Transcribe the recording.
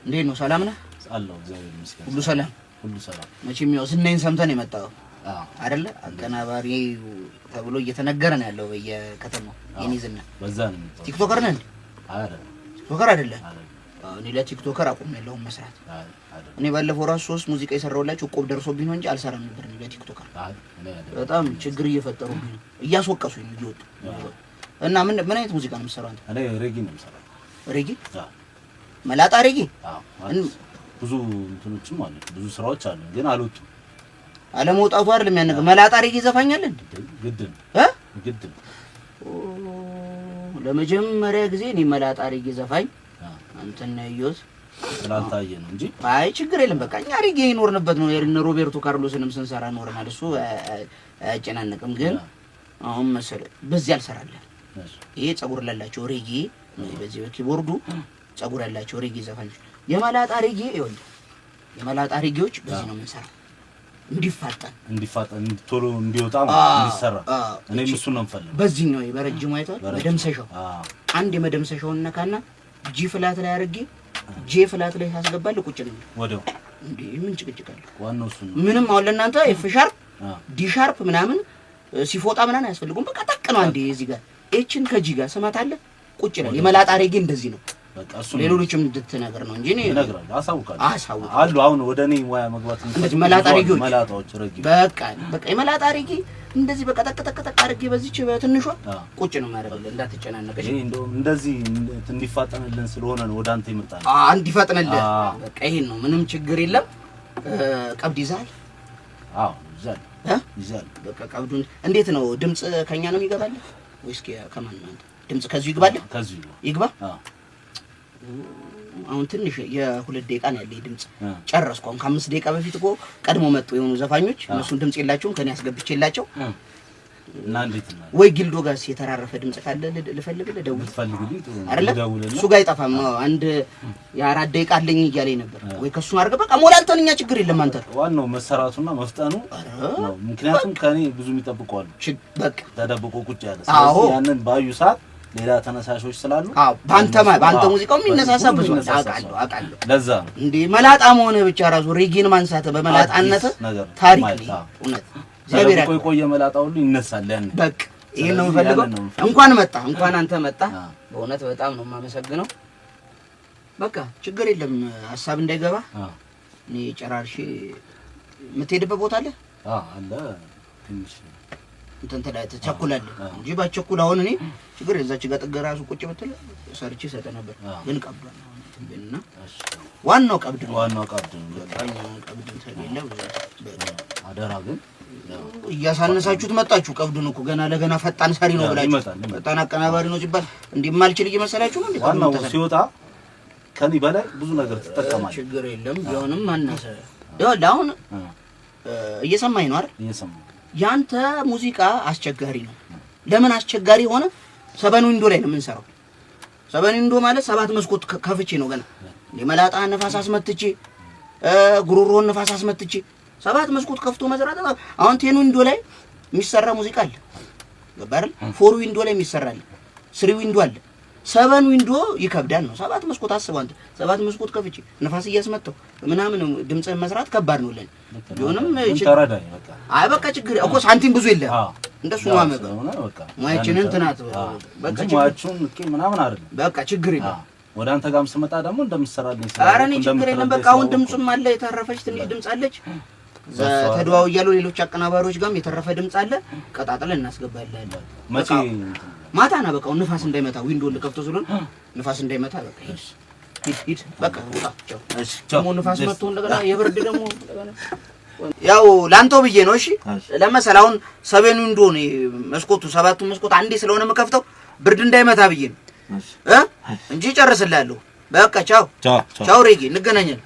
እንዴት ነው? ሰላም ነህ? አለሁ፣ እግዚአብሔር ይመስገን። ሁሉ ሰላም? ሁሉ ሰላም። መቼም ያው ዝናዬን ሰምተን የመጣኸው አዎ። አይደለ? አቀናባሪ ተብሎ እየተነገረ ነው ያለው በየከተማው የኔ ዝና። በዛ ነው የሚባለው። TikToker ነህ እንዴ? አይደለም። TikToker አይደለም? አይደለም። እኔ ለ TikToker አቁሜያለሁ መስራት። አይ፣ አይደለም። እኔ ባለፈው ራሱ ሶስት ሙዚቃ የሰራሁላችሁ እቆብ ደርሶብኝ ነው እንጂ አልሰራም ነበር እኔ ለ TikToker። አይ፣ እኔ አይደለም። በጣም ችግር እየፈጠሩብኝ ነው፣ እያስወቀሱኝ ነው እየወጡ። እና ምን ምን አይነት ሙዚቃ ነው የምትሰራው አንተ? እኔ ሬጌ ነው የምሰራው። ሬጌ? አዎ። መላጣ ሬጌ? አዎ። ማለት ብዙ እንትኖችም አሉ፣ ብዙ ስራዎች አሉ፣ ግን አልወጡም። አለመውጣቱ አይደለም ያን ነገር። መላጣ ሬጌ ዘፋኝ አለ እንዴ? ግድ ነው። እ? ግድ ነው። ኦ፣ ለመጀመሪያ ጊዜ እኔ መላጣ ሬጌ ዘፋኝ አንተን ነው ያየሁት። ስላልታየ ነው እንጂ። አይ፣ ችግር የለም። በቃ እኛ ሬጌ የኖርንበት ነው። የእነ ሮቤርቶ ካርሎስንም ስንሰራ ኖረናል። እሱ አያጨናንቅም። ግን አሁን መሰለህ በዚህ አልሰራለን። ይሄ ጸጉር ላላቸው ሬጌ፣ በዚህ በ keyboard ኡ ጸጉር ያላቸው ሬጌ ዘፋኞች፣ የመላጣ ሬጌ፣ ይኸውልህ የመላጣ ሬጌዎች በዚህ ነው የምንሰራው እንዲፋጠን። እንዲፋጠን፣ ቶሎ እንዲወጣ ማለት እንዲሰራ። እኔም እሱን ነው የምፈልገው። በዚህኛው በረጅሙ አይተዋል። በረጅሙ። መደምሰሻው። አንድ የመደምሰሻውን ነካና G flat ላይ አድርጌ G flat ላይ ሳስገባልህ ቁጭ ነው የሚለው። ወዲያው። እንዴ፣ ምን ጭቅጭቅ አለ? ዋናው እሱ ነው። ምንም አሁን ለእናንተ F sharp D sharp ምናምን ሲፎጣ ምናምን አያስፈልጉም። በቃ ጠቅ ነው። አንዴ እዚህ ጋር H ን ከ G ጋር ስመታለህ ቁጭ ይላል። የመላጣ ሬጌ እንደዚህ ነው። በቃ እሱ ነው። ሌሎችም እንድትነግር ነው እንጂ እኔ እነግራለሁ፣ አሳውቃለሁ። አሳውቃለሁ። አሉ፣ አሁን ወደ እኔ ሙያ መግባት የሚፈልጉ እንደዚህ መላጣ ብዙ አሉ። ሬጌዎች። መላጣዎች ሬጌ። በቃ በቃ የመላጣ ሬጌ እንደዚህ በቃ ጠቅ ጠቅ ጠቅ አድርጌ በዚች በትንሿ ቁጭ ነው የማደርግልህ። እንዳትጨናነቅ እሺ። ይሄ እንደውም እንደዚህ እንዲፋጠንልን ስለሆነ ነው ወደ አንተ የመጣነው። እንዲፈጥንልህ። በቃ ይሄን ነው። ምንም ችግር የለም። ቀብድ ይዘሃል? አዎ፣ ይዛል። እ? ይዛል። በቃ ቀብዱን እንዴት ነው? ድምጽ ከኛ ነው የሚገባልህ ወይስ ከማን ነው? አንተ ድምጽ ከዚሁ ይግባልህ? ከዚሁ ነው። ይግባ። አዎ። አሁን ትንሽ የ2 ደቂቃ ነው ያለኝ ድምጽ፣ ጨረስኩ። አሁን ከ5 ደቂቃ በፊት እኮ ቀድሞ መጡ የሆኑ ዘፋኞች። እነሱን ድምጽ የላቸውም፣ ከኔ አስገብቼላቸው። እና እንዴት ነው? ወይ ጊልዶ ጋርስ የተራረፈ ድምጽ ካለ ልፈልግልህ፣ ደውል። ብትፈልግልኝ ጥሩ ነው። አይደለ? ልደውልና እሱ ጋር አይጠፋም። አዎ፣ አንድ የ4 ደቂቃ አለኝ እያለኝ ነበር። ወይ ከሱ አድርገህ በቃ ሞላልተን እኛ ችግር የለም አንተ ዋናው መሰራቱና መፍጠኑ ኧረ ነው። ምክንያቱም ከኔ ብዙ የሚጠብቁ አሉ። በቃ ተደብቆ ቁጭ ያለ። ስለዚህ ያንን ባዩ ሰዓት ሌላ ተነሳሾች ስላሉ አዎ፣ በአንተ ሙዚቃው የሚነሳሳ ብዙ ብዙ አለ። የሚነሳሳ አውቃለሁ። ሰው። አውቃለሁ። ለዛ ነው። እንዴ፣ መላጣ መሆንህ ብቻ ራሱ ሬጌን ማንሳት በመላጣነት አዲስ ነገር ታሪክ ማለት ነው። አዎ። እውነት እግዚአብሔር ተደብቆ ያውቃል። የቆየ መላጣ ሁሉ ይነሳል ያኔ። በቃ ይሄን ነው ስለዚህ የምፈልገው። ያንን ነው የምፈልገው። እንኳን መጣ፣ እንኳን አንተ መጣ። በእውነት በጣም ነው የማመሰግነው። በቃ ችግር የለም፣ ሀሳብ እንዳይገባ። እኔ ጨራርሼ የምትሄድበት ቦታ አለ? አዎ፣ አለ ትንሽ። እንትን ትቸኩላለህ እንጂ ባቸኩል አሁን እኔ ችግር እዛች ጋር ጥግ ራሱ ቁጭ ብትል ሰርቼ ሰጠ ነበር። ግን ቀብዷል አሁን እንትን ቢልና ዋናው ቀብድ ነው። ዋናው ቀብድ ነው። በቃ። በቃ ቀብድ እንትን የለ ብዙ በቃ። አደራ ግን ያው እያሳነሳችሁት መጣችሁ። ቀብዱን እኮ ገና ለገና ፈጣን ሰሪ ነው ያው ብላችሁ ይመጣል፣ ይመጣል። ፈጣን አቀናባሪ ነው ሲባል እንዲህ የማልችል እየመሰላችሁ ነው እንዴ? ቀብዱን ዋናው ሲወጣ ከኔ በላይ ብዙ ነገር ትጠቀማለህ። ችግር የለም፣ ቢሆንም አነሰ። ይኸውልህ አሁን እየሰማኝ ነው አይደል? እየሰማሁ። ያንተ ሙዚቃ አስቸጋሪ ነው። ለምን አስቸጋሪ ሆነ? Seven window ላይ ነው የምንሰራው። Seven window ማለት ሰባት መስኮት ከፍቼ ነው፣ ገና የመላጣ ነፋስ አስመትቼ፣ ጉሮሮን ነፋስ አስመትቼ ሰባት መስኮት ከፍቶ መስራት። አሁን 10 window ላይ የሚሰራ ሙዚቃ አለ። ገባህ አይደል? Four window ላይ የሚሰራ አለ። Three window አለ። Seven window ይከብዳል ነው። ሰባት መስኮት አስበው አንተ። ሰባት መስኮት ከፍቼ ነፋስ እያስመታው ምናምን ድምፅህን መስራት ከባድ ነው ለኔ። ልክ ነው። ቢሆንም ግን ተረዳኝ በቃ። አይ በቃ ችግር እኮ ሳንቲም ብዙ የለም። እንደሱ ነው አመጣ ስለሆነ በቃ ሙያችንን ያንን ትናት በቃ እንጂ ችግር ሙያችሁን ንቄ ምናምን አይደለም። በቃ ችግር የለም። ወደ አንተ ጋርም ስመጣ ደግሞ እንደምትሰራልኝ ኧረ እኔ ችግር የለም። በቃ አሁን እንደምትረዳኝ ድምፁም አለ፣ የተረፈች ትንሽ ድምፅ አለች። ተደዋው እያሉ ሌሎች አቀናባሪዎች ጋርም የተረፈ ድምፅ አለ። ቀጣጥለን እናስገባለን። መቼ? ማታ ና። በቃ አሁን ንፋስ እንዳይመታ window ልከፍቶ ስለሆነ ንፋስ እንዳይመታ በቃ ሂድ ሂድ ሂድ። በቃ ውጣ። ቻው። እሺ፣ ቻው። ደግሞ ንፋስ መጥቶ እንደገና የብርድ ደግሞ እንደገና ያው ላንተው ብዬ ነው። እሺ፣ ለመሰል አሁን seven window ነው መስኮቱ፣ ሰባቱ መስኮት አንዴ ስለሆነ የምከፍተው ብርድ እንዳይመታ ብዬ ነው እ እንጂ ጨርስልሃለሁ። በቃ ቻው። ቻው። ቻው ሬጌ፣ እንገናኛለን።